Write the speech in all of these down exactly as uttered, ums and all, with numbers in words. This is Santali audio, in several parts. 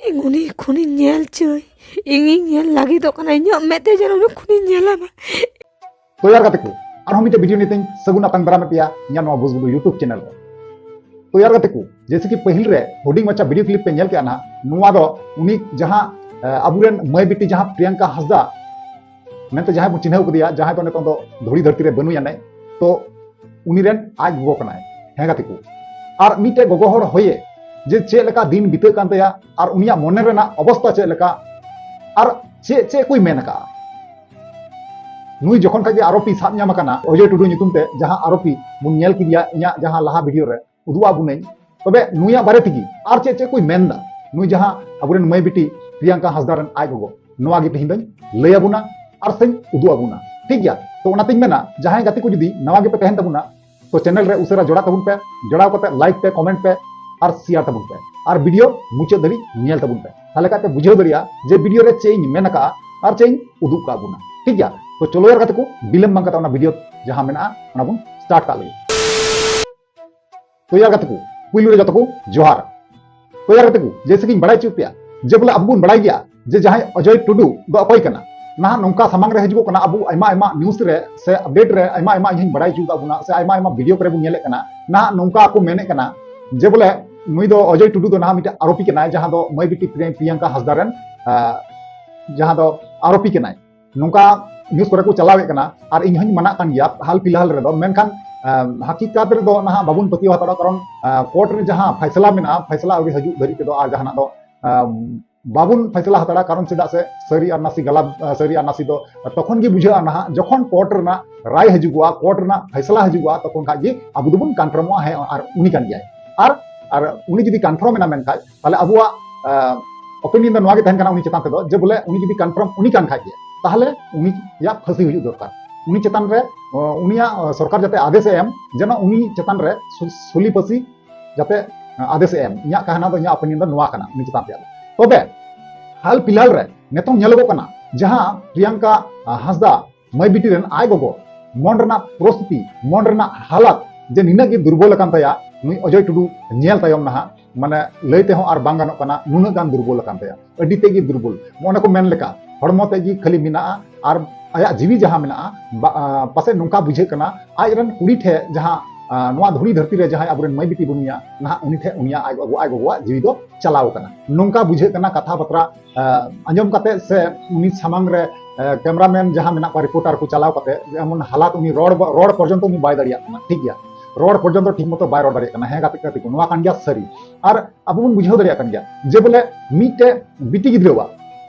ᱤᱧ ᱩᱱᱤ ᱠᱷᱩᱱᱤᱧ ᱧᱮᱞ ᱪᱚᱭ, ᱤᱧᱤᱧ ᱧᱮᱞ ᱞᱟᱹᱜᱤᱫᱚᱜ ᱠᱟᱱᱟ, ᱤᱧᱟᱹᱜ ᱢᱮᱫ ᱛᱮ ᱡᱮᱱᱚ ᱩᱱᱤ ᱠᱷᱩᱱᱤᱧ ᱧᱮᱞᱟ ᱢᱟ᱾ ᱛᱚ ᱭᱟᱨ ᱜᱟᱛᱮ ᱠᱚ, ᱟᱨᱦᱚᱸ ᱢᱤᱫᱴᱮᱱ ᱵᱷᱤᱰᱤᱭᱳ ᱱᱤᱭᱮ ᱛᱮᱧ ᱥᱟᱹᱜᱩᱱ ᱟᱛᱟᱝ ᱫᱟᱨᱟᱢᱮᱫ ᱯᱮᱭᱟ ᱤᱧᱟᱹᱜ ᱱᱚᱣᱟ ᱵᱩᱡᱽᱵᱩᱫᱩ YouTube ᱪᱮᱱᱮᱞ ᱨᱮ᱾ ᱛᱚ ᱭᱟᱨ ᱜᱟᱛᱮ ᱠᱚ, ᱡᱮᱭᱥᱮ ᱠᱤ ᱯᱟᱹᱦᱤᱞ ᱨᱮ ᱦᱩᱰᱤᱧ ᱢᱟᱪᱷᱟ ᱵᱷᱤᱰᱤᱭᱳ ᱠᱞᱤᱯ ᱯᱮ ᱧᱮᱞ ᱠᱮᱜᱼᱟ ᱱᱟᱦᱟᱜ, ᱱᱚᱣᱟ ᱫᱚ ᱩᱱᱤ ᱡᱟᱦᱟᱸ ᱮ, ᱟᱵᱚᱨᱮᱱ ᱢᱟᱹᱭ ᱵᱤᱴᱤ ᱡᱟᱦᱟᱸ ᱯᱨᱤᱭᱟᱝᱠᱟ ᱦᱟᱸᱥᱫᱟ ᱢᱮᱱᱛᱮ ᱡᱟᱦᱟᱸᱭ ᱵᱚᱱ ᱪᱤᱱᱦᱟᱹᱣ ᱠᱟᱫᱮᱭᱟ, ᱡᱟᱦᱟᱸᱭ ᱫᱚ ᱱᱤᱛᱚᱝ ᱫᱚ ᱫᱷᱩᱲᱤ ᱫᱷᱟᱹᱨᱛᱤ ᱨᱮ ᱵᱟᱹᱱᱩᱭᱟ ᱱᱟᱭ, ᱛᱚ ᱩᱱᱤ ᱨᱮᱱ ᱟᱡ ᱜᱚᱜᱚ ᱠᱟᱱᱟᱭ᱾ ᱦᱮᱸ ᱜᱟᱛᱮ ᱠᱚ, ᱟᱨ ᱢᱤᱫᱴᱮᱡ ᱜᱚᱜᱚ ᱦᱚᱲ ᱦᱚᱭᱮ ᱡᱮ ᱪᱮᱫ ᱞᱮᱠᱟ ᱫᱤᱱ ᱵᱤᱛᱟᱹᱜ ᱠᱟᱱ ᱛᱟᱭᱟ ᱟᱨ ᱩᱱᱤᱭᱟᱜ ᱢᱚᱱᱮ ᱨᱮᱱᱟᱜ ᱚᱵᱚᱥᱛᱟ ᱪᱮᱫ ᱞᱮᱠᱟ ᱟᱨ ᱪᱮᱫ ᱪᱮᱫ ᱠᱚᱭ ᱢᱮᱱ ᱟᱠᱟᱜᱼᱟ᱾ ᱱᱩᱭ ᱡᱚᱠᱷᱚᱱ ᱠᱷᱟᱡ ᱜᱮ ᱟᱨᱳᱯᱤ ᱥᱟᱵ ᱧᱟᱢ ᱟᱠᱟᱱᱟ, ᱚᱡᱚᱭ ᱴᱩᱰᱩ ᱧᱩᱛᱩᱢ ᱛᱮ ᱡᱟᱦᱟᱸ ᱟᱨᱳᱯᱤ ᱵᱚᱱ ᱧᱮᱞ ᱠᱮᱫᱮᱭᱟ ᱤᱧᱟᱹᱜ ᱡᱟᱦᱟᱸ ᱞᱟᱦᱟ ᱵᱷᱤᱰᱤᱭᱳ ᱨᱮ, ᱩᱫᱩᱜ ᱟᱜ ᱵᱚᱱᱟᱹᱧ᱾ ᱛᱚᱵᱮ ᱱᱩᱭᱟᱜ ᱵᱟᱨᱮ ᱛᱮᱜᱮ ᱟᱨ ᱪᱮᱫ ᱪᱮᱫ ᱠᱚᱭ ᱢᱮᱱᱫᱟ, ᱱᱩᱭ ᱡᱟᱦᱟᱸ ᱟᱵᱚᱨᱮᱱ ᱢᱟᱹᱭ ᱵᱤᱴᱤ ᱯᱨᱤᱭᱟᱝᱠᱟ ᱦᱟᱸᱥᱫᱟ ᱨᱮᱱ ᱟᱡ ᱜᱚᱜᱚ, ᱱᱚᱣᱟ ᱜᱮ ᱛᱮᱦᱮᱧ ᱫᱚᱧ ᱞᱟᱹᱭ ᱟᱵᱚᱱᱟ ᱟᱨ ᱥᱮᱧ ᱩᱫᱩᱜ ᱟᱵᱚᱱᱟ, ᱴᱷᱤᱠ ᱜᱮᱭᱟ? ᱛᱚ ᱚᱱᱟᱛᱤᱧ ᱢᱮᱱᱟ, ᱡᱟᱦᱟᱸᱭ ᱜᱟᱛᱮ ᱠᱚ ᱡᱩᱫᱤ ᱱᱟᱣᱟ ᱜᱮᱯᱮ ᱛᱟᱦᱮᱱ ᱛᱟᱵᱚᱱᱟ, ᱛᱚ ᱪᱮᱱᱮᱞ ᱨᱮ ᱩᱥᱟᱹᱨᱟ ᱡᱚᱲᱟᱣ ᱛᱟᱵᱚᱱ ᱯᱮ, ᱡᱚᱲᱟᱣ ᱠᱟᱛᱮ ᱞᱟᱭᱤᱠ ᱯᱮ, ᱠᱚᱢᱮᱱᱴ ᱯᱮ ᱟᱨ ᱥᱮᱭᱟᱨ ᱛᱟᱵᱚᱱ ᱯᱮ, ᱟᱨ ᱵᱷᱤᱰᱤᱭᱳ ᱢᱩᱪᱟᱹᱫ ᱫᱷᱟᱹᱵᱤᱡ ᱧᱮᱞ ᱛᱟᱵᱚᱱ ᱯᱮ, ᱛᱟᱦᱞᱮ ᱠᱷᱟᱡ ᱯᱮ ᱵᱩᱡᱷᱟᱹᱣ ᱫᱟᱲᱮᱭᱟᱜᱼᱟ ᱡᱮ ᱵᱷᱤᱰᱤᱭᱳ ᱨᱮ ᱪᱮᱫ ᱤᱧ ᱢᱮᱱ ᱟᱠᱟᱜᱼᱟ ᱟᱨ ᱪᱮᱫ ᱤᱧ ᱩᱫᱩᱜ ᱠᱟᱜ ᱵᱚᱱᱟ, ᱴᱷᱤᱠ ᱜᱮᱭᱟ? ᱛᱚ ᱪᱚᱞᱚ ᱭᱟᱨ ᱜᱟᱛᱮ ᱠᱚ, ᱵᱤᱞᱚᱢ ᱵᱟᱝ ᱠᱟᱛᱮ ᱚᱱᱟ ᱵᱷᱤᱰᱤᱭᱳ ᱡᱟᱦᱟᱸ ᱢᱮᱱᱟᱜᱼᱟ, ᱚᱱᱟ ᱵᱚᱱ ᱥᱴᱟᱨᱴ ᱠᱟᱜ ᱞᱮᱜᱮ᱾ ᱛᱚ ᱭᱟᱨ ᱜᱟᱛᱮ ᱠᱚ, ᱯᱩᱭᱞᱩ ᱨᱮ ᱡᱚᱛᱚ ᱠᱚ ᱡᱚᱦᱟᱨ᱾ ᱛᱚ ᱭᱟᱨ ᱜᱟᱛᱮ ᱠᱚ, ᱡᱮᱭᱥᱮ ᱠᱤᱧ ᱵᱟᱲᱟᱭ ᱦᱚᱪᱚ ᱯᱮᱭᱟ ᱡᱮ ᱵᱚᱞᱮ ᱟᱵᱚ ᱵᱚᱱ ᱵᱟᱲᱟᱭ ᱜᱮᱭᱟ ᱡᱮ ᱡᱟᱦᱟᱸᱭ ᱚᱡᱚᱭ ᱴᱩᱰᱩ ᱫᱚ ᱚᱠᱚᱭ ᱠᱟᱱᱟ᱾ ᱱᱟᱦᱟᱜ ᱱᱚᱝᱠᱟ ᱥᱟᱢᱟᱝ ᱨᱮ ᱦᱤᱡᱩᱜᱚᱜ ᱠᱟᱱᱟ, ᱟᱵᱚ ᱟᱭᱢᱟ ᱟᱭᱢᱟ ᱱᱤᱭᱩᱡᱽ ᱨᱮ ᱥᱮ ᱟᱯᱰᱮᱴ ᱨᱮ ᱟᱭᱢᱟ ᱟᱭᱢᱟ ᱤᱧ ᱦᱚᱧ ᱵᱟᱲᱟᱭ ᱦᱚᱪᱚ ᱠᱟᱜ ᱵᱚᱱᱟ ᱥᱮ ᱟᱭᱢᱟ ᱟᱭᱢᱟ ᱵᱷᱤᱰᱤᱭᱳ ᱠᱚᱨᱮ ᱵᱚᱱ ᱧᱮᱞᱮᱫ ᱠᱟᱱᱟ᱾ ᱱᱟᱦᱟᱜ ᱱᱚᱝᱠᱟ ᱠᱚ ᱢᱮᱱᱮᱫ ᱠᱟᱱᱟ ᱡᱮ ᱵᱚᱞᱮ ᱱᱩᱭ ᱫᱚ ᱚᱡᱚᱭ ᱴᱩᱰᱩ ᱫᱚ ᱱᱟᱦᱟᱜ ᱢᱤᱫᱴᱮᱱ ᱟᱨᱳᱯᱤ ᱠᱟᱱᱟᱭ, ᱡᱟᱦᱟᱸ ᱫᱚ ᱢᱟᱹᱭ ᱵᱤᱴᱤ ᱯᱨᱤᱭᱟᱝᱠᱟ ᱦᱟᱸᱥᱫᱟ ᱨᱮᱱ, ᱟᱸ, ᱡᱟᱦᱟᱸ ᱫᱚ ᱟᱨᱳᱯᱤ ᱠᱟᱱᱟᱭ᱾ ᱱᱚᱝᱠᱟ ᱱᱤᱭᱩᱡᱽ ᱠᱚᱨᱮ ᱠᱚ ᱪᱟᱞᱟᱣᱮᱫ ᱠᱟᱱᱟ, ᱟᱨ ᱤᱧ ᱦᱚᱧ ᱢᱟᱱᱟᱜ ᱠᱟᱱ ᱜᱮᱭᱟ ᱦᱟᱞ ᱯᱷᱤᱞᱦᱟᱞ ᱨᱮᱫᱚ, ᱢᱮᱱᱠᱷᱟᱱ ᱟᱸ, ᱦᱟᱹᱠᱤᱠᱟᱛ ᱨᱮᱫᱚ ᱱᱟᱦᱟᱜ ᱵᱟᱵᱚᱱ ᱯᱟᱹᱛᱭᱟᱹᱣ ᱦᱟᱛᱟᱲᱟ, ᱠᱟᱨᱚᱱ ᱟᱸ, ᱠᱳᱨᱴ ᱨᱮ ᱡᱟᱦᱟᱸ ᱯᱷᱟᱭᱥᱟᱞᱟ ᱢᱮᱱᱟᱜᱼᱟ, ᱯᱷᱟᱭᱥᱟᱞᱟ ᱟᱹᱣᱨᱤ ᱦᱤᱡᱩᱜ ᱫᱷᱟᱹᱨᱤᱡ ᱛᱮᱫᱚ ᱟᱨ ᱡᱟᱦᱟᱱᱟᱜ ᱫᱚ ᱟᱸ, ᱵᱟᱵᱚᱱ ᱯᱷᱟᱭᱥᱟᱞᱟ ᱦᱟᱛᱟᱲᱟ, ᱠᱟᱨᱚᱱ ᱪᱮᱫᱟᱜ ᱥᱮ ᱥᱟᱹᱨᱤ ᱟᱨ ᱱᱟᱥᱮ ᱜᱟᱞᱟᱛ, ᱟᱸ, ᱥᱟᱹᱨᱤ ᱟᱨ ᱱᱟᱥᱮ ᱫᱚ ᱛᱚᱠᱷᱚᱱ ᱜᱮ ᱵᱩᱡᱷᱟᱹᱜᱼᱟ ᱱᱟᱦᱟᱜ, ᱡᱚᱠᱷᱚᱱ ᱠᱳᱨᱴ ᱨᱮᱱᱟᱜ ᱨᱟᱭ ᱦᱤᱡᱩᱜᱼᱟ, ᱠᱳᱨᱴ ᱨᱮᱱᱟᱜ ᱯᱷᱟᱭᱥᱟᱞᱟ ᱦᱤᱡᱩᱜᱼᱟ, ᱛᱚᱠᱷᱚᱱ ᱠᱷᱟᱡ ᱜᱮ ᱟᱵᱚ ᱫᱚᱵᱚᱱ ᱠᱚᱱᱯᱷᱟᱨᱢᱚᱜᱼᱟ, ᱦᱮᱸ, ᱟᱨ ᱩᱱᱤ ᱠᱟᱱ ᱜᱮᱭᱟᱭ᱾ ᱟᱨ, ᱟᱨ ᱩᱱᱤ ᱡᱩᱫᱤ ᱠᱚᱱᱯᱷᱟᱨᱢ ᱮᱱᱟ ᱢᱮᱱᱠᱷᱟᱡ, ᱛᱟᱦᱞᱮ ᱟᱵᱚᱣᱟᱜ ᱚᱯᱤᱱᱤᱭᱚᱱ ᱫᱚ ᱱᱚᱣᱟ ᱜᱮ ᱛᱟᱦᱮᱱ ᱠᱟᱱᱟ ᱩᱱᱤ ᱪᱮᱛᱟᱱ ᱛᱮᱫᱚ, ᱡᱮ ᱵᱚᱞᱮ ᱩᱱᱤ ᱡᱩᱫᱤ ᱠᱚᱱᱯᱷᱟᱨᱢ ᱩᱱᱤ ᱠᱟᱱ ᱠᱷᱟᱡ ᱜᱮ, ᱛᱟᱦᱞᱮ ᱩᱱᱤᱭᱟᱜ ᱯᱷᱟᱹᱥᱤ ᱦᱩᱭᱩᱜ ᱫᱚᱨᱠᱟᱨ᱾ ᱩᱱᱤ ᱪᱮᱛᱟᱱ ᱨᱮ, ᱚ, ᱩᱱᱤᱭᱟᱜ, ᱚ, ᱥᱚᱨᱠᱟᱨ ᱡᱟᱛᱮ ᱟᱫᱮᱥ ᱮ ᱮᱢ, ᱡᱮᱱᱚ ᱩᱱᱤ ᱪᱮᱛᱟᱱ ᱨᱮ ᱥᱩ-, ᱥᱩᱞᱤ ᱯᱷᱟᱹᱥᱤ ᱡᱟᱛᱮ, ᱚ, ᱟᱫᱮᱥ ᱮ ᱮᱢ᱾ ᱤᱧᱟᱹᱜ ᱠᱟᱦᱱᱟ ᱫᱚ, ᱤᱧᱟᱹᱜ ᱚᱯᱤᱱᱤᱭᱚᱱ ᱫᱚ ᱱᱚᱣᱟ ᱠᱟᱱᱟ ᱩᱱᱤ ᱪᱮᱛᱟᱱ ᱨᱮᱭᱟᱜ ᱫᱚ᱾ ᱛᱚᱵᱮ ᱦᱟᱞ ᱯᱷᱤᱞᱦᱟᱞ ᱨᱮ ᱱᱤᱛᱚᱝ ᱧᱮᱞᱚᱜᱚᱜ ᱠᱟᱱᱟ, ᱡᱟᱦᱟᱸ ᱯᱨᱤᱭᱟᱝᱠᱟ, ᱚ, ᱦᱟᱸᱥᱫᱟ ᱢᱟᱹᱭ ᱵᱤᱴᱤ ᱨᱮᱱ ᱟᱡ ᱜᱚᱜᱚ ᱢᱚᱱ ᱨᱮᱱᱟᱜ ᱯᱚᱨᱤᱥᱛᱷᱤᱛᱤ, ᱢᱚᱱ ᱨᱮᱱᱟᱜ ᱦᱟᱞᱟᱛ ᱡᱮ ᱱᱤᱱᱟᱹᱜ ᱜᱮ ᱫᱩᱨᱵᱚᱞ ᱟᱠᱟᱱ ᱛᱟᱭᱟ, ᱱᱩᱭ ᱚᱡᱚᱭ ᱴᱩᱰᱩ ᱧᱮᱞ ᱛᱟᱭᱚᱢ ᱱᱟᱦᱟᱜ ᱢᱟᱱᱮ ᱞᱟᱹᱭ ᱛᱮᱦᱚᱸ ᱟᱨ ᱵᱟᱝ ᱜᱟᱱᱚᱜ ᱠᱟᱱᱟ, ᱱᱩᱱᱟᱹᱜ ᱜᱟᱱ ᱫᱩᱨᱵᱚᱞ ᱟᱠᱟᱱ ᱛᱟᱭᱟ, ᱟᱹᱰᱤ ᱛᱮᱫ ᱜᱮ ᱫᱩᱨᱵᱚᱞ᱾ ᱚᱱᱮ ᱠᱚ ᱢᱮᱱ ᱞᱮᱠᱟ, ᱦᱚᱲᱢᱚ ᱛᱮᱫ ᱜᱮ ᱠᱷᱟᱹᱞᱤ ᱢᱮᱱᱟᱜᱼᱟ ᱟᱨ ᱟᱭᱟᱜ ᱡᱤᱣᱤ ᱡᱟᱦᱟᱸ ᱢᱮᱱᱟᱜᱼᱟ, ᱵᱟ-, ᱟ, ᱯᱟᱥᱮᱡ ᱱᱚᱝᱠᱟ ᱵᱩᱡᱷᱟᱹᱜ ᱠᱟᱱᱟ, ᱟᱡ ᱨᱮᱱ ᱠᱩᱲᱤ ᱴᱷᱮᱱ ᱡᱟᱦᱟᱸ, ᱟ, ᱱᱚᱣᱟ ᱫᱷᱩᱲᱤ ᱫᱷᱟᱹᱨᱛᱤ ᱨᱮ ᱡᱟᱦᱟᱸᱭ ᱟᱵᱚᱨᱮᱱ ᱢᱟᱹᱭ ᱵᱤᱴᱤ ᱵᱟᱹᱱᱩᱭᱟ, ᱱᱟᱦᱟᱜ ᱩᱱᱤ ᱴᱷᱮᱱ ᱩᱱᱤᱭᱟᱜ ᱟᱡ ᱜᱚᱜᱚ, ᱟᱡ ᱜᱚᱜᱚᱣᱟᱜ ᱡᱤᱣᱤ ᱫᱚ ᱪᱟᱞᱟᱣ ᱟᱠᱟᱱᱟ, ᱱᱚᱝᱠᱟ ᱵᱩᱡᱷᱟᱹᱜ ᱠᱟᱱᱟ᱾ ᱠᱟᱛᱷᱟ ᱵᱟᱛᱨᱟ, ᱟ, ᱟᱸᱡᱚᱢ ᱠᱟᱛᱮ ᱥᱮ ᱩᱱᱤ ᱥᱟᱢᱟᱝ ᱨᱮ, ᱟ, cameraman ᱡᱟᱦᱟᱸ ᱢᱮᱱᱟᱜ ᱠᱚᱣᱟ, reporter ᱠᱚ ᱪᱟᱞᱟᱣ ᱠᱟᱛᱮ, ᱡᱮᱢᱚᱱ ᱦᱟᱞᱟᱛ ᱩᱱᱤ ᱨᱚᱲ, ᱨᱚᱲ ᱯᱚᱨᱡᱚᱱᱛᱚ ᱩᱱᱤ ᱵᱟᱭ ᱫᱟᱲᱮᱭᱟᱜ ᱠᱟᱱᱟ, ᱴᱷᱤᱠ ᱜᱮᱭᱟ, ᱨᱚᱲ ᱯᱚᱨᱡᱚᱱᱛᱚ ᱴᱷᱤᱠ ᱢᱚᱛᱚ ᱵᱟᱭ ᱨᱚᱲ ᱫᱟᱲᱮᱭᱟᱜ ᱠᱟᱱᱟ᱾ ᱦᱮᱸ ᱜᱟᱛᱮ ᱜᱟᱛᱮ ᱠᱚ, ᱱᱚᱣᱟ ᱠᱟᱱ ᱜᱮᱭᱟ ᱥᱟᱹᱨᱤ᱾ ᱟᱨ ᱟᱵᱚ ᱵᱚᱱ ᱵᱩᱡᱷᱟᱹᱣ ᱫᱟᱲᱮᱭᱟᱜ ᱠᱟᱱ ᱜᱮᱭᱟ ᱡᱮ ᱵᱚᱞᱮ ᱢᱤᱫᱴᱮᱡ ᱵᱤᱴᱤ ᱜᱤᱫᱽᱨᱟᱹᱣᱟᱜ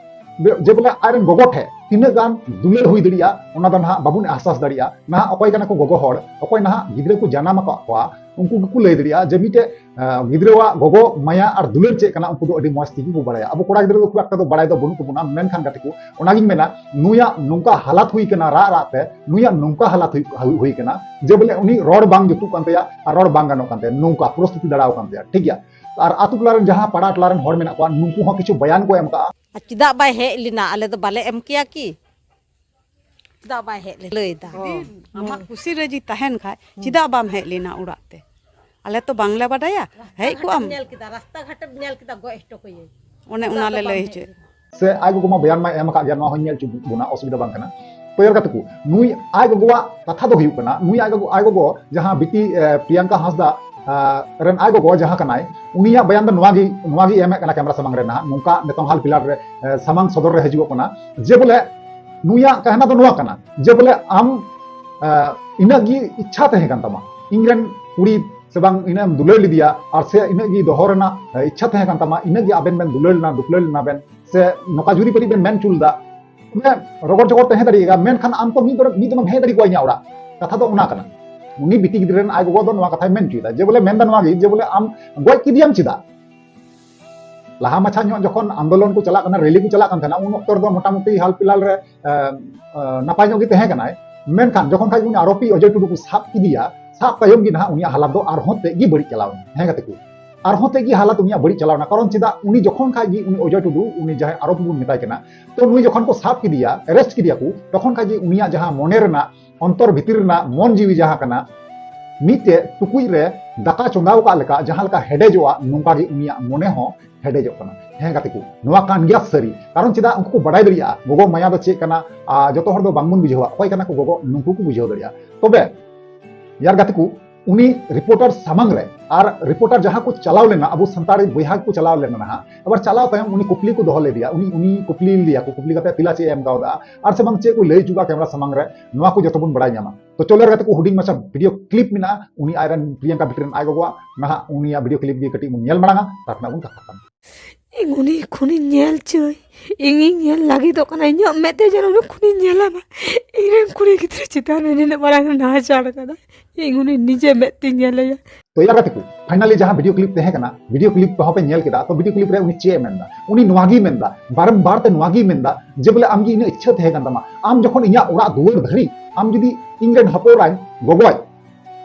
ᱵᱮ-, ᱡᱮ ᱵᱚᱞᱮ ᱟᱡᱨᱮᱱ ᱜᱚᱜᱚ ᱴᱷᱮᱡ ᱛᱤᱱᱟᱹᱜ ᱜᱟᱱ ᱫᱩᱞᱟᱹᱲ ᱦᱩᱭ ᱫᱟᱲᱮᱭᱟᱜᱼᱟ, ᱚᱱᱟ ᱫᱚ ᱱᱟᱦᱟᱜ ᱵᱟᱵᱚᱱ ᱟᱦᱥᱟᱥ ᱫᱟᱲᱮᱭᱟᱜᱼᱟ᱾ ᱱᱟᱦᱟᱜ ᱚᱠᱚᱭ ᱠᱟᱱᱟ ᱠᱚ ᱜᱚᱜᱚ ᱦᱚᱲ, ᱚᱠᱚᱭ ᱱᱟᱦᱟᱜ ᱜᱤᱫᱽᱨᱟᱹ ᱠᱚ ᱡᱟᱱᱟᱢ ᱟᱠᱟᱫ ᱠᱚᱣᱟ, ᱩᱱᱠᱩ ᱜᱮᱠᱚ ᱞᱟᱹᱭ ᱫᱟᱲᱮᱭᱟᱜᱼᱟ ᱡᱮ ᱢᱤᱫᱴᱮᱡ, ᱟ, ᱜᱤᱫᱽᱨᱟᱹᱣᱟᱜ ᱜᱚᱜᱚ ᱢᱟᱭᱟ ᱟᱨ ᱫᱩᱞᱟᱹᱲ ᱪᱮᱫ ᱠᱟᱱᱟ, ᱩᱱᱠᱩ ᱫᱚ ᱟᱹᱰᱤ ᱢᱚᱡᱽ ᱛᱮᱜᱮ ᱠᱚ ᱵᱟᱲᱟᱭᱟ᱾ ᱟᱵᱚ ᱠᱚᱲᱟ ᱜᱤᱫᱽᱨᱟᱹ ᱫᱚ ᱠᱷᱩᱵ ᱮᱠᱴᱟ ᱫᱚ ᱵᱟᱲᱟᱭ ᱫᱚ ᱵᱟᱹᱱᱩᱜ ᱛᱟᱵᱚᱱᱟ, ᱢᱮᱱᱠᱷᱟᱱ ᱜᱟᱛᱮ ᱠᱚ, ᱚᱱᱟᱜᱤᱧ ᱢᱮᱱᱟ, ᱱᱩᱭᱟᱜ ᱱᱚᱝᱠᱟ ᱦᱟᱞᱟᱛ ᱦᱩᱭ ᱠᱟᱱᱟ, ᱨᱟᱜ ᱨᱟᱜ ᱛᱮ ᱱᱩᱭᱟᱜ ᱱᱚᱝᱠᱟ ᱦᱟᱞᱟᱛ ᱦᱩᱭ, ᱦᱩᱭ, ᱦᱩᱭ ᱠᱟᱱᱟ ᱡᱮ ᱵᱚᱞᱮ ᱩᱱᱤ ᱨᱚᱲ ᱵᱟᱝ ᱡᱩᱛᱩᱜ ᱠᱟᱱ ᱛᱟᱭᱟ ᱟᱨ ᱨᱚᱲ ᱵᱟᱝ ᱜᱟᱱᱚᱜ ᱠᱟᱱ ᱛᱟᱭᱟ, ᱱᱚᱝᱠᱟ ᱯᱚᱨᱤᱥᱛᱷᱤᱛᱤ ᱫᱟᱲᱟᱣ ᱠᱟᱱ ᱛᱟᱭᱟ, ᱴᱷᱤᱠ ᱜᱮᱭᱟ᱾ ᱟᱨ ᱟᱛᱳ ᱴᱚᱞᱟ ᱨᱮᱱ ᱡᱟᱦᱟᱸ ᱯᱟᱲᱟ ᱴᱚᱞᱟ ᱨᱮᱱ ᱦᱚᱲ ᱢᱮᱱᱟᱜ ᱠᱚᱣᱟ, ᱱᱩᱠᱩ ᱦᱚᱸ ᱠᱤᱪᱷᱩ ᱵᱟᱭᱟᱱ ᱠᱚ ᱮᱢ ᱠᱟᱜᱼᱟ᱾ ᱟᱨ ᱪᱮᱫᱟᱜ ᱵᱟᱭ ᱦᱮᱡ ᱞᱮᱱᱟ? ᱟᱞᱮ ᱫᱚ ᱵᱟᱞᱮ ᱮᱢ ᱠᱮᱭᱟ ᱠᱤ? ᱪᱮᱫᱟᱜ ᱵᱟᱭ ᱦᱮᱡ ᱞᱮᱱᱟ? ᱞᱟᱹᱭ ᱫᱟ᱾ ᱟᱢᱟᱜ ᱠᱩᱥᱤ ᱨᱟᱹᱡᱤ ᱛᱟᱦᱮᱱ ᱠᱷᱟᱡ, ᱪᱮᱫᱟᱜ ᱵᱟᱢ ᱦᱮᱡ ᱞᱮᱱᱟ ᱚᱲᱟᱜ ᱛᱮ? ᱟᱞᱮ ᱛᱚ ᱵᱟᱝᱞᱮ ᱵᱟᱰᱟᱭᱟ᱾ ᱦᱮᱡ ᱠᱚᱜ ᱟᱢ᱾ ᱧᱮᱞ ᱠᱮᱫᱟ, ᱨᱟᱥᱛᱟ ᱜᱷᱟᱴᱮᱢ ᱧᱮᱞ ᱠᱮᱫᱟ, ᱜᱚᱡ ᱦᱚᱴᱚ ᱠᱟᱹᱭᱟᱹᱧ᱾ ᱚᱱᱮ ᱚᱱᱟ ᱞᱮ ᱞᱟᱹᱭ ᱦᱚᱪᱚᱭᱮᱫ᱾ ᱥᱮ ᱟᱡ ᱜᱚᱜᱚ ᱢᱟ ᱵᱟᱭᱟᱱ ᱢᱟᱭ ᱮᱢ ᱟᱠᱟᱫ ᱜᱮᱭᱟ, ᱱᱚᱣᱟ ᱦᱚᱸᱧ ᱧᱮᱞ ᱦᱚᱪᱚ ᱵᱚᱱᱟ, ᱚᱥᱩᱵᱤᱫᱷᱟ ᱵᱟᱝ ᱠᱟᱱᱟ᱾ ᱛᱚ ᱭᱟᱨ ᱜᱟᱛᱮ ᱠᱚ, ᱱᱩᱭ ᱟᱡ ᱜᱚᱜᱚᱣᱟᱜ ᱠᱟᱛᱷᱟ ᱫᱚ ᱦᱩᱭᱩᱜ ᱠᱟᱱᱟ, ᱱᱩᱭ ᱟᱡ ᱜᱚᱜᱚ, ᱟᱡ ᱜᱚᱜᱚ ᱡᱟᱦᱟᱸ ᱵᱤᱴᱤ, ᱮ, ᱯᱨᱤᱭᱟᱝᱠᱟ ᱦᱟᱸᱥᱫᱟ, ᱟ, ᱨᱮᱱ ᱟᱡ ᱜᱚᱜᱚ ᱡᱟᱦᱟᱸ ᱠᱟᱱᱟᱭ, ᱩᱱᱤᱭᱟᱜ ᱵᱟᱭᱟᱱ ᱫᱚ ᱱᱚᱣᱟ ᱜᱮ, ᱱᱚᱣᱟ ᱜᱮ ᱮᱢᱮᱫ ᱠᱟᱱᱟ ᱠᱮᱢᱨᱟ ᱥᱟᱢᱟᱝ ᱨᱮ ᱱᱟᱦᱟᱜ, ᱱᱚᱝᱠᱟ ᱱᱤᱛᱚᱝ ᱦᱟᱞ ᱯᱷᱤᱞᱦᱟᱞ ᱨᱮ, ᱮ, ᱥᱟᱢᱟᱝ ᱥᱚᱫᱚᱨ ᱨᱮ ᱦᱤᱡᱩᱜᱚᱜ ᱠᱟᱱᱟ ᱡᱮ ᱵᱚᱞᱮ ᱱᱩᱭᱟᱜ ᱠᱟᱦᱱᱟ ᱫᱚ ᱱᱚᱣᱟ ᱠᱟᱱᱟ ᱡᱮ ᱵᱚᱞᱮ ᱟᱢ, ᱮ, ᱤᱱᱟᱹᱜ ᱜᱮ ᱤᱪᱪᱷᱟ ᱛᱟᱦᱮᱸ ᱠᱟᱱ ᱛᱟᱢᱟ, ᱤᱧ ᱨᱮᱱ ᱠᱩᱲᱤ ᱥᱮ ᱵᱟᱝ ᱤᱱᱟᱹᱜ ᱮᱢ ᱫᱩᱞᱟᱹᱲ ᱞᱮᱫᱮᱭᱟ, ᱟᱨ ᱥᱮ ᱤᱱᱟᱹᱜ ᱜᱮ ᱫᱚᱦᱚ ᱨᱮᱱᱟᱜ, ᱮ, ᱤᱪᱪᱷᱟ ᱛᱟᱦᱮᱸ ᱠᱟᱱ ᱛᱟᱢᱟ, ᱤᱱᱟᱹᱜ ᱜᱮ ᱟᱵᱮᱱ ᱵᱮᱱ ᱫᱩᱞᱟᱹᱲ ᱞᱮᱱᱟ, ᱫᱩᱯᱞᱟᱹᱲ ᱞᱮᱱᱟ ᱵᱮᱱ, ᱥᱮ ᱱᱚᱝᱠᱟ ᱡᱩᱨᱤ ᱯᱟᱹᱨᱤ ᱵᱮᱱ ᱢᱮᱱ ᱦᱚᱪᱚ ᱞᱮᱫᱟ, ᱛᱚᱵᱮ ᱨᱚᱜᱚᱲ ᱪᱚᱜᱚᱲ ᱛᱟᱦᱮᱸ ᱫᱟᱲᱮᱭᱟᱜᱼᱟ, ᱢᱮᱱᱠᱷᱟᱱ ᱟᱢ ᱛᱚ ᱢᱤᱫ ᱫᱚᱢ, ᱢᱤᱫ ᱫᱚᱢᱮᱢ ᱦᱮᱡ ᱫᱟᱲᱮ ᱠᱚᱣᱟ ᱤᱧᱟᱹᱜ ᱚᱲᱟᱜ᱾ ᱠᱟᱛᱷᱟ ᱫᱚ ᱚᱱᱟ ᱠᱟᱱᱟ᱾ ᱩᱱᱤ ᱵᱤᱴᱤ ᱜᱤᱫᱽᱨᱟᱹ ᱨᱮᱱ ᱟᱡ ᱜᱚᱜᱚ ᱫᱚ ᱱᱚᱣᱟ ᱠᱟᱛᱷᱟᱭ ᱢᱮᱱ ᱦᱚᱪᱚᱭᱮᱫᱟ ᱡᱮ ᱵᱚᱞᱮ, ᱢᱮᱱᱫᱟ ᱱᱚᱣᱟ ᱜᱮ ᱡᱮ ᱵᱚᱞᱮ ᱟᱢ ᱜᱚᱡ ᱠᱮᱫᱮᱭᱟᱢ ᱪᱮᱫᱟᱜ? ᱞᱟᱦᱟ ᱢᱟᱪᱷᱟ ᱧᱚᱜ ᱡᱚᱠᱷᱚᱱ ᱟᱱᱫᱳᱞᱚᱱ ᱠᱚ ᱪᱟᱞᱟᱜ ᱠᱟᱱᱟ, ᱨᱮᱞᱤ ᱠᱚ ᱪᱟᱞᱟᱜ ᱠᱟᱱ ᱛᱟᱦᱮᱱᱟ, ᱩᱱ ᱚᱠᱛᱚ ᱨᱮᱫᱚ ᱢᱚᱴᱟᱢᱩᱴᱤ ᱦᱟᱞ ᱯᱷᱤᱞᱦᱟᱞ ᱨᱮ, ᱮ, ᱮ, ᱱᱟᱯᱟᱭ ᱧᱚᱜ ᱜᱮ ᱛᱟᱦᱮᱸ ᱠᱟᱱᱟᱭ᱾ ᱢᱮᱱᱠᱷᱟᱱ ᱡᱚᱠᱷᱚᱱ ᱠᱷᱟᱡ ᱩᱱᱤ ᱟᱨᱳᱯᱤ ᱚᱡᱚᱭ ᱴᱩᱰᱩ ᱠᱚ ᱥᱟᱵ ᱠᱮᱫᱮᱭᱟ, ᱥᱟᱵ ᱛᱟᱭᱚᱢ ᱜᱮ ᱱᱟᱦᱟᱜ ᱩᱱᱤᱭᱟᱜ ᱦᱟᱞᱟᱛ ᱫᱚ ᱟᱨᱦᱚᱸ ᱛᱮᱫ ᱜᱮ ᱵᱟᱹᱲᱤᱡ ᱪᱟᱞᱟᱣ ᱮᱱᱟ᱾ ᱦᱮᱸ ᱜᱟᱛᱮ ᱠᱚ, ᱟᱨᱦᱚᱸ ᱛᱮᱫ ᱜᱮ ᱦᱟᱞᱟᱛ ᱩᱱᱤᱭᱟᱜ ᱵᱟᱹᱲᱤᱡ ᱪᱟᱞᱟᱣ ᱮᱱᱟ᱾ ᱠᱟᱨᱚᱱ ᱪᱮᱫᱟᱜ? ᱩᱱᱤ ᱡᱚᱠᱷᱚᱱ ᱠᱷᱟᱡ ᱜᱮ ᱩᱱᱤ ᱚᱡᱚᱭ ᱴᱩᱰᱩ, ᱩᱱᱤ ᱡᱟᱦᱟᱸᱭ ᱟᱨᱳᱯᱤ ᱵᱚᱱ ᱢᱮᱛᱟᱭ ᱠᱟᱱᱟ, ᱛᱚ ᱱᱩᱭ ᱡᱚᱠᱷᱚᱱ ᱠᱚ ᱥᱟᱵ ᱠᱮᱫᱮᱭᱟ, arrest ᱠᱮᱫᱮᱭᱟ ᱠᱚ, ᱛᱚᱠᱷᱚᱱ ᱠᱷᱟᱡ ᱜᱮ ᱩᱱᱤᱭᱟᱜ ᱡᱟᱦᱟᱸ ᱢᱚᱱᱮ ᱨᱮᱱᱟᱜ, ᱚᱱᱛᱚᱨ ᱵᱷᱤᱛᱤᱨ ᱨᱮᱱᱟᱜ ᱢᱚᱱ ᱡᱤᱣᱤ ᱡᱟᱦᱟᱸ ᱠᱟᱱᱟ, ᱢᱤᱫᱴᱮᱡ ᱴᱩᱠᱩᱡ ᱨᱮ ᱫᱟᱠᱟ ᱪᱚᱸᱫᱟᱣ ᱟᱠᱟᱫ ᱞᱮᱠᱟ ᱡᱟᱦᱟᱸ ᱞᱮᱠᱟ ᱦᱮᱰᱮᱡᱚᱜᱼᱟ, ᱱᱚᱝᱠᱟ ᱜᱮ ᱩᱱᱤᱭᱟᱜ ᱢᱚᱱᱮ ᱦᱚᱸ ᱦᱮᱰᱮᱡᱚᱜ ᱠᱟᱱᱟ᱾ ᱦᱮᱸ ᱜᱟᱛᱮ ᱠᱚ, ᱱᱚᱣᱟ ᱠᱟᱱ ᱜᱮᱭᱟ ᱥᱟᱹᱨᱤ᱾ ᱠᱟᱨᱚᱱ ᱪᱮᱫᱟᱜ? ᱩᱱᱠᱩ ᱠᱚ ᱵᱟᱰᱟᱭ ᱫᱟᱲᱮᱭᱟᱜᱼᱟ ᱜᱚᱜᱚ ᱢᱟᱭᱟ ᱫᱚ ᱪᱮᱫ ᱠᱟᱱᱟ᱾ ᱟᱨ ᱡᱚᱛᱚ ᱦᱚᱲ ᱫᱚ ᱵᱟᱝᱵᱚᱱ ᱵᱩᱡᱷᱟᱹᱣᱟ, ᱚᱠᱚᱭ ᱠᱟᱱᱟ ᱠᱚ ᱜᱚᱜᱚ, ᱱᱩᱠᱩ ᱠᱚ ᱵᱩᱡᱷᱟᱹᱣ ᱫᱟᱲᱮᱭᱟᱜᱼᱟ᱾ ᱛᱚᱵᱮ ᱭᱟᱨ ᱜᱟᱛᱮ ᱠᱚ, ᱩᱱᱤ ᱨᱤᱯᱳᱨᱴᱟᱨ ᱥᱟᱢᱟᱝ ᱨᱮ, ᱟᱨ ᱨᱤᱯᱳᱨᱴᱟᱨ ᱡᱟᱦᱟᱸ ᱠᱚ ᱪᱟᱞᱟᱣ ᱞᱮᱱᱟ, ᱟᱵᱚ ᱥᱟᱱᱛᱟᱲ ᱵᱚᱭᱦᱟ ᱠᱚ ᱪᱟᱞᱟᱣ ᱞᱮᱱᱟ ᱱᱟᱦᱟᱜ, ᱟᱵᱟᱨ ᱪᱟᱞᱟᱣ ᱛᱟᱭᱚᱢ ᱩᱱᱤ ᱠᱩᱠᱞᱤ ᱠᱚ ᱫᱚᱦᱚ ᱞᱮᱫᱮᱭᱟ, ᱩᱱᱤ ᱩᱱᱤ ᱠᱩᱠᱞᱤ ᱞᱮᱫᱮᱭᱟ ᱠᱚ, ᱠᱩᱠᱞᱤ ᱠᱟᱛᱮ ᱛᱮᱞᱟ ᱪᱮᱫ ᱮ ᱮᱢ ᱠᱟᱣᱫᱟ, ᱟᱨ ᱥᱮ ᱵᱟᱝ ᱪᱮᱫ ᱠᱚ ᱞᱟᱹᱭ ᱦᱚᱪᱚ ᱠᱟᱜ ᱠᱮᱢᱨᱟ ᱥᱟᱢᱟᱝ ᱨᱮ, ᱱᱚᱣᱟ ᱠᱚ ᱡᱚᱛᱚ ᱵᱚᱱ ᱵᱟᱲᱟᱭ ᱧᱟᱢᱟ᱾ ᱛᱚ ᱪᱚᱞᱚ ᱭᱟᱨ ᱜᱟᱛᱮ ᱠᱚ, ᱦᱩᱰᱤᱧ ᱢᱟᱪᱷᱟ ᱵᱷᱤᱰᱤᱭᱳ ᱠᱞᱤᱯ ᱢᱮᱱᱟᱜᱼᱟ, ᱩᱱᱤ ᱟᱡᱨᱮᱱ ᱯᱨᱤᱭᱟᱝᱠᱟ ᱵᱤᱴᱤ ᱨᱮᱱ ᱟᱡ ᱜᱚᱜᱚᱣᱟᱜ ᱱᱟᱦᱟᱜ ᱩᱱᱤᱭᱟᱜ ᱵᱷᱤᱰᱤᱭᱳ ᱠᱞᱤᱯ ᱜᱮ ᱠᱟᱹᱴᱤᱡ ᱵᱚᱱ ᱧᱮᱞ ᱢᱟᱲᱟᱝᱟ, ᱛᱟᱨᱯᱚᱨᱮ ᱵᱚᱱ ᱠᱟᱛᱷᱟᱜ ᱠᱟᱱᱟ᱾ ᱤᱧ ᱩᱱᱤ ᱠᱷᱚᱱᱤᱧ ᱧᱮᱞ ᱪᱚᱭ, ᱤᱧᱤᱧ ᱧᱮᱞ ᱞᱟᱹᱜᱤᱫᱚᱜ ᱠᱟᱱᱟ, ᱤᱧᱟᱹᱜ ᱢᱮᱫ ᱛᱮ ᱡᱮᱱᱚ ᱩᱱᱤ ᱠᱷᱚᱱᱤᱧ ᱧᱮᱞᱟ ᱢᱟ᱾ ᱤᱧᱨᱮᱱ ᱠᱩᱲᱤ ᱜᱤᱫᱽᱨᱟᱹ ᱪᱮᱛᱟᱱ ᱨᱮ ᱱᱤᱱᱟᱹᱜ ᱢᱟᱨᱟᱝ ᱱᱟᱦᱟᱪᱟᱨ ᱠᱟᱫᱟ, ᱤᱧ ᱩᱱᱤ ᱱᱤᱡᱮ ᱢᱮᱫ ᱛᱤᱧ ᱧᱮᱞᱮᱭᱟ᱾ ᱛᱚ ᱭᱟᱨ ᱜᱟᱛᱮ ᱠᱚ, ᱯᱷᱟᱭᱱᱟᱞᱤ ᱡᱟᱦᱟᱸ ᱵᱷᱤᱰᱤᱭᱳ ᱠᱞᱤᱯ ᱛᱟᱦᱮᱸ ᱠᱟᱱᱟ, ᱵᱷᱤᱰᱤᱭᱳ ᱠᱞᱤᱯ ᱠᱚᱦᱚᱸ ᱯᱮ ᱧᱮᱞ ᱠᱮᱫᱟ᱾ ᱛᱚ ᱵᱷᱤᱰᱤᱭᱳ ᱠᱞᱤᱯ ᱨᱮ ᱩᱱᱤ ᱪᱮᱫ ᱮ ᱢᱮᱱᱫᱟ? ᱩᱱᱤ ᱱᱚᱣᱟ ᱜᱮᱭ ᱢᱮᱱᱫᱟ, ᱵᱟᱨᱚᱢᱵᱟᱨ ᱛᱮ ᱱᱚᱣᱟ ᱜᱮᱭ ᱢᱮᱱᱫᱟ ᱡᱮ ᱵᱚᱞᱮ ᱟᱢ ᱜᱮ ᱤᱱᱟᱹᱜ ᱤᱪᱪᱷᱟᱹ ᱛᱟᱦᱮᱸ ᱠᱟᱱ ᱛᱟᱢᱟ, ᱟᱢ ᱡᱚᱠᱷᱚᱱ ᱤᱧᱟᱹᱜ ᱚᱲᱟᱜ ᱫᱩᱣᱟᱹᱨ ᱫᱷᱟᱹᱨᱤᱡ ᱟᱢ ᱡᱩᱫᱤ ᱤᱧ ᱨᱮᱱ ᱦᱚᱯᱚᱱ ᱮᱨᱟᱧ ᱜᱚᱜᱚᱭ,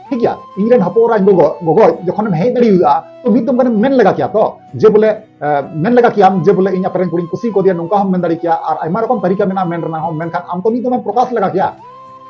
ᱴᱷᱤᱠ ᱜᱮᱭᱟ, ᱤᱧ ᱨᱮᱱ ᱦᱚᱯᱚᱱ ᱮᱨᱟᱧ ᱜᱚᱜᱚ ᱜᱚᱜᱚᱭ ᱡᱚᱠᱷᱚᱱᱮᱢ ᱦᱮᱡ ᱫᱟᱲᱮᱭᱟᱫᱟ, ᱛᱚ ᱢᱤᱫ ᱫᱚᱢ ᱜᱟᱱᱮᱢ ᱢᱮᱱ ᱞᱮᱜᱟ ᱠᱮᱭᱟ ᱛᱚ ᱡᱮ ᱵᱚᱞᱮ ᱮ, ᱢᱮᱱ ᱞᱮᱜᱟ ᱠᱮᱭᱟᱢ ᱡᱮ ᱵᱚᱞᱮ ᱤᱧ ᱟᱯᱮ ᱨᱮᱱ ᱠᱩᱲᱤᱧ ᱠᱩᱥᱤ ᱠᱟᱫᱮᱭᱟ, ᱱᱚᱝᱠᱟ ᱦᱚᱸᱢ ᱢᱮᱱ ᱫᱟᱲᱮ ᱠᱮᱭᱟ᱾ ᱟᱨ ᱟᱭᱢᱟ ᱨᱚᱠᱚᱢ ᱛᱟᱹᱨᱤᱠᱟ ᱢᱮᱱᱟᱜᱼᱟ ᱢᱮᱱ ᱨᱮᱱᱟᱜ ᱦᱚᱸ, ᱢᱮᱱᱠᱷᱟᱱ ᱟᱢ ᱛᱚ ᱢᱤᱫ ᱫᱚᱢᱮᱢ ᱯᱨᱚᱠᱟᱥ ᱞᱮᱜᱟ ᱠᱮᱭᱟ᱾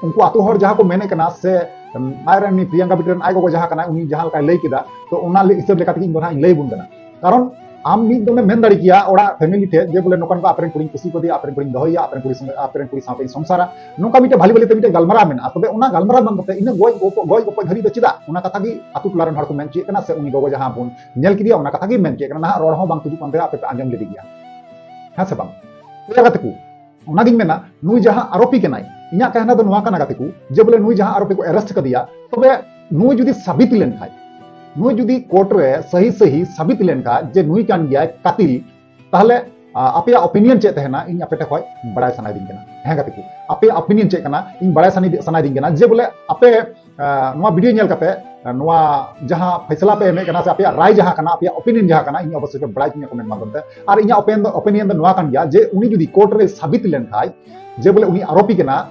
ᱩᱱᱠᱩ ᱟᱛᱳ ᱦᱚᱲ ᱡᱟᱦᱟᱸ ᱠᱚ ᱢᱮᱱᱮᱫ ᱠᱟᱱᱟ ᱥᱮ, ᱮᱢ, ᱟᱡ ᱨᱮᱱ ᱩᱱᱤ ᱯᱨᱤᱭᱟᱝᱠᱟ ᱵᱤᱴᱤ ᱨᱮᱱ ᱟᱡ ᱜᱚᱜᱚ ᱡᱟᱦᱟᱸ ᱠᱟᱱᱟᱭ, ᱩᱱᱤ ᱡᱟᱦᱟᱸ ᱞᱮᱠᱟᱭ ᱞᱟᱹᱭ ᱠᱮᱫᱟ, ᱛᱚ ᱚᱱᱟ ᱞᱟᱹᱭ ᱦᱤᱥᱟᱹᱵ ᱞᱮᱠᱟ ᱛᱮᱜᱮ ᱤᱧ ᱫᱚ ᱱᱟᱦᱟᱜ ᱤᱧ ᱞᱟᱹᱭ ᱟᱵᱚᱱ ᱠᱟᱱᱟ᱾ ᱠᱟᱨᱚᱱ ᱟᱢ ᱢᱤᱫ ᱫᱚᱢᱮᱢ ᱢᱮᱱ ᱫᱟᱲᱮ ᱠᱮᱭᱟ ᱚᱲᱟᱜ ᱯᱷᱮᱢᱮᱞᱤ ᱴᱷᱮᱱ ᱡᱮ ᱵᱚᱞᱮ ᱱᱚᱝᱠᱟ ᱱᱚᱝᱠᱟ ᱟᱯᱮ ᱨᱮᱱ ᱠᱩᱲᱤᱧ ᱠᱩᱥᱤ ᱠᱟᱫᱮᱭᱟ, ᱟᱯᱮ ᱨᱮᱱ ᱠᱩᱲᱤ ᱥᱚᱸᱜᱮ, ᱟᱯᱮ ᱨᱮᱱ ᱠᱩᱲᱤ ᱥᱟᱶᱛᱮᱧ ᱥᱚᱝᱥᱟᱨᱟ, ᱱᱚᱝᱠᱟ ᱢᱤᱫᱴᱮᱱ ᱵᱷᱟᱞᱤ ᱵᱷᱟᱞᱤ ᱛᱮ ᱢᱤᱫᱴᱮᱱ ᱜᱟᱞᱢᱟᱨᱟᱣ ᱢᱮᱱᱟᱜᱼᱟ᱾ ᱛᱚᱵᱮ ᱚᱱᱟ ᱜᱟᱞᱢᱟᱨᱟᱣ ᱵᱟᱝ ᱠᱟᱛᱮ ᱤᱱᱟᱹ ᱜᱚᱡ ᱜᱚᱯᱚ-, ᱜᱚᱡ ᱜᱚᱯᱚᱡ ᱫᱷᱟᱹᱨᱤᱡ ᱫᱚ ᱪᱮᱫᱟᱜ? ᱚᱱᱟ ᱠᱟᱛᱷᱟ ᱜᱮ ᱟᱛᱳ ᱴᱚᱞᱟ ᱨᱮᱱ ᱦᱚᱲ ᱠᱚ ᱢᱮᱱ ᱦᱚᱪᱚᱭᱮᱫ ᱠᱟᱱᱟ, ᱥᱮ ᱩᱱᱤ ᱜᱚᱜᱚ ᱡᱟᱦᱟᱸ ᱵᱚᱱ ᱧᱮᱞ ᱠᱮᱫᱮᱭᱟ, ᱚᱱᱟ ᱠᱟᱛᱷᱟ ᱜᱮ ᱢᱮᱱ ᱦᱚᱪᱚᱭᱮᱫ ᱠᱟᱱᱟ᱾ ᱱᱟᱦᱟᱜ ᱨᱚᱲ ᱦᱚᱸ ᱵᱟᱝ ᱛᱩᱫᱩᱜ ᱠᱟᱱ ᱛᱟᱭᱟ, ᱟᱯᱮ ᱯᱮ ᱟᱸᱡᱚᱢ ᱞᱮᱫᱮ ᱜᱮᱭᱟ, ᱦᱮᱸ ᱥᱮ ᱵᱟᱝ? ᱛᱚ ᱭᱟᱨ ᱜᱟᱛᱮ ᱠᱚ, ᱚᱱᱟᱜᱤᱧ ᱢᱮᱱᱟ, ᱱᱩᱭ ᱡᱟᱦᱟᱸ ᱟᱨᱳᱯᱤ ᱠᱟᱱᱟᱭ, ᱤᱧᱟᱹᱜ ᱠᱟᱦᱱᱟ ᱫᱚ ᱱᱚᱣᱟ ᱠᱟᱱᱟ ᱜᱟᱛᱮ ᱠᱚ, ᱡᱮ ᱵᱚᱞᱮ ᱱᱩᱭ ᱡᱟᱦᱟᱸ ᱟᱨᱳᱯᱤ ᱠᱚ ᱟᱨᱮᱥᱴ ᱠᱟᱫᱮᱭᱟ, ᱛᱚᱵᱮ ᱱᱩᱭ ᱡᱩᱫᱤ ᱥᱟᱵᱤᱛ ᱞᱮᱱᱠᱷᱟᱡ, ᱱᱩᱭ ᱡᱩᱫᱤ ᱠᱳᱨᱴ ᱨᱮ ᱥᱟᱹᱦᱤ ᱥᱟᱹᱦᱤ ᱥᱟᱵᱤᱛ ᱞᱮᱱᱠᱷᱟᱡ ᱡᱮ ᱱᱩᱭ ᱠᱟᱱ ᱜᱮᱭᱟᱭ ᱠᱟᱛᱤᱞ, ᱛᱟᱦᱞᱮ, ᱟ, ᱟᱯᱮᱭᱟᱜ ᱚᱯᱤᱱᱤᱭᱚᱱ ᱪᱮᱫ ᱛᱟᱦᱮᱱᱟ? ᱤᱧ ᱟᱯᱮ ᱴᱷᱮᱱ ᱠᱷᱚᱡ ᱵᱟᱲᱟᱭ ᱥᱟᱱᱟᱭᱮᱫᱤᱧ ᱠᱟᱱᱟ᱾ ᱦᱮᱸ ᱜᱟᱛᱮ ᱠᱚ, ᱟᱯᱮᱭᱟᱜ ᱚᱯᱤᱱᱤᱭᱚᱱ ᱪᱮᱫ ᱠᱟᱱᱟ? ᱤᱧ ᱵᱟᱲᱟᱭ ᱥᱟᱱᱟᱭᱮᱫᱤ-, ᱥᱟᱱᱟᱭᱮᱫᱤᱧ ᱠᱟᱱᱟ ᱡᱮ ᱵᱚᱞᱮ ᱟᱯᱮ, ᱟ, ᱱᱚᱣᱟ ᱵᱷᱤᱰᱤᱭᱳ ᱧᱮᱞ ᱠᱟᱛᱮ, ᱟ, ᱱᱚᱣᱟ ᱡᱟᱦᱟᱸ ᱯᱷᱟᱭᱥᱟᱞᱟ ᱯᱮ ᱮᱢᱮᱫ ᱠᱟᱱᱟ ᱥᱮ ᱟᱯᱮᱭᱟᱜ ᱨᱟᱭ ᱡᱟᱦᱟᱸ ᱠᱟᱱᱟ, ᱟᱯᱮᱭᱟᱜ ᱚᱯᱤᱱᱤᱭᱚᱱ ᱡᱟᱦᱟᱸ ᱠᱟᱱᱟ, ᱤᱧ ᱚᱵᱚᱥᱥᱳᱭ ᱯᱮ ᱵᱟᱲᱟᱭ ᱦᱚᱪᱚᱧᱟ ᱠᱚᱢᱮᱱᱴ ᱢᱟᱫᱽᱫᱷᱚᱢ ᱛᱮ᱾ ᱟᱨ ᱤᱧᱟᱹᱜ ᱚᱯᱤᱱᱤᱭᱚᱱ ᱫᱚ, ᱚᱯᱤᱱᱤᱭᱚᱱ ᱫᱚ ᱱᱚᱣᱟ ᱠᱟᱱ ᱜᱮᱭᱟ ᱡᱮ ᱩᱱᱤ ᱡᱩᱫᱤ ᱠᱳᱨᱴ ᱨᱮ ᱥᱟᱵᱤᱛ ᱞᱮᱱᱠᱷᱟᱡ ᱡᱮ ᱵᱚᱞᱮ ᱩᱱᱤ ᱟᱨᱳᱯᱤ ᱠᱟᱱᱟ,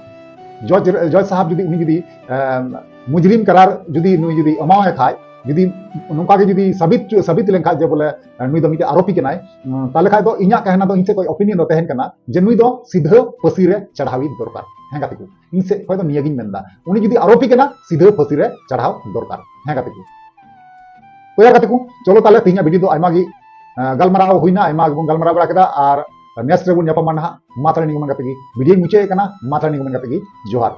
ᱡᱚᱡᱽ, ᱡᱚᱡᱽ ᱥᱟᱦᱟᱵ ᱡᱩᱫᱤ ᱩᱱᱤ ᱡᱩᱫᱤ, ᱮᱢ, ᱢᱩᱡᱨᱤᱢ ᱠᱟᱨᱟᱨ ᱡᱩᱫᱤ ᱱᱩᱭ ᱡᱩᱫᱤ ᱮᱢᱟᱣᱟᱭ ᱠᱷᱟᱡ, ᱡᱩᱫᱤ ᱱᱚᱝᱠᱟ ᱜᱮ ᱡᱩᱫᱤ ᱥᱟᱵᱤᱛ ᱥᱟᱵᱤᱛ ᱞᱮᱱᱠᱷᱟᱱ ᱡᱮ ᱵᱚᱞᱮ ᱱᱩᱭ ᱫᱚ ᱢᱤᱫᱴᱮᱡ ᱟᱨᱳᱯᱤ ᱠᱟᱱᱟᱭ, ᱛᱟᱦᱚᱞᱮ ᱠᱷᱟᱱ ᱫᱚ ᱤᱧᱟᱹᱜ ᱠᱟᱦᱱᱟ ᱫᱚ, ᱤᱧ ᱥᱮᱫ ᱠᱷᱚᱱ ᱚᱯᱤᱱᱤᱭᱚᱱ ᱫᱚ ᱛᱟᱦᱮᱱ ᱠᱟᱱᱟ ᱡᱮ ᱱᱩᱭ ᱫᱚ ᱥᱤᱫᱷᱟᱹ ᱯᱷᱟᱹᱥᱤ ᱨᱮ ᱪᱟᱲᱦᱟᱣᱤᱡ ᱫᱚᱨᱠᱟᱨ᱾ ᱦᱮᱸ ᱜᱟᱛᱮ ᱠᱚ, ᱤᱧ ᱥᱮᱫ ᱠᱷᱚᱱ ᱫᱚ ᱱᱤᱭᱟᱹ ᱜᱤᱧ ᱢᱮᱱᱫᱟ, ᱩᱱᱤ ᱡᱩᱫᱤ ᱟᱨᱳᱯᱤ ᱠᱟᱱᱟ, ᱥᱤᱫᱷᱟᱹ ᱯᱷᱟᱹᱥᱤ ᱨᱮ ᱪᱟᱲᱦᱟᱣ ᱫᱚᱨᱠᱟᱨ᱾ ᱦᱮᱸ ᱜᱟᱛᱮ ᱠᱚ, ᱛᱚ ᱭᱟᱨ ᱜᱟᱛᱮ ᱠᱚ, ᱪᱚᱞᱚ ᱛᱟᱦᱚᱞᱮ ᱛᱮᱦᱮᱧᱟᱜ ᱵᱷᱤᱰᱤᱭᱳ ᱫᱚ ᱟᱭᱢᱟ ᱜᱮ ᱜᱟᱞᱢᱟᱨᱟᱣ ᱦᱩᱭᱱᱟ, ᱟᱭᱢᱟ ᱜᱮᱵᱚᱱ ᱜᱟᱞᱢᱟᱨᱟᱣ ᱵᱟᱲᱟ ᱠᱮᱫᱟ, ᱟᱨ ᱱᱮᱠᱥᱴ ᱨᱮᱵᱚᱱ ᱧᱟᱯᱟᱢᱟ ᱱᱟᱦᱟᱜ᱾ ᱢᱟ ᱛᱟᱦᱚᱞᱮ ᱱᱤᱭᱟᱹ ᱢᱮᱱ ᱠᱟᱛᱮ ᱜᱮ ᱵᱷᱤᱰᱤᱭᱳᱧ ᱢᱩᱪᱟᱹᱫ ᱮᱫ ᱠᱟᱱᱟ᱾ ᱢᱟ ᱛᱟᱦᱚᱞᱮ ᱱᱤᱭᱟᱹ ᱢᱮᱱ ᱠᱟᱛᱮ ᱜᱮ ᱡᱚᱦᱟᱨ᱾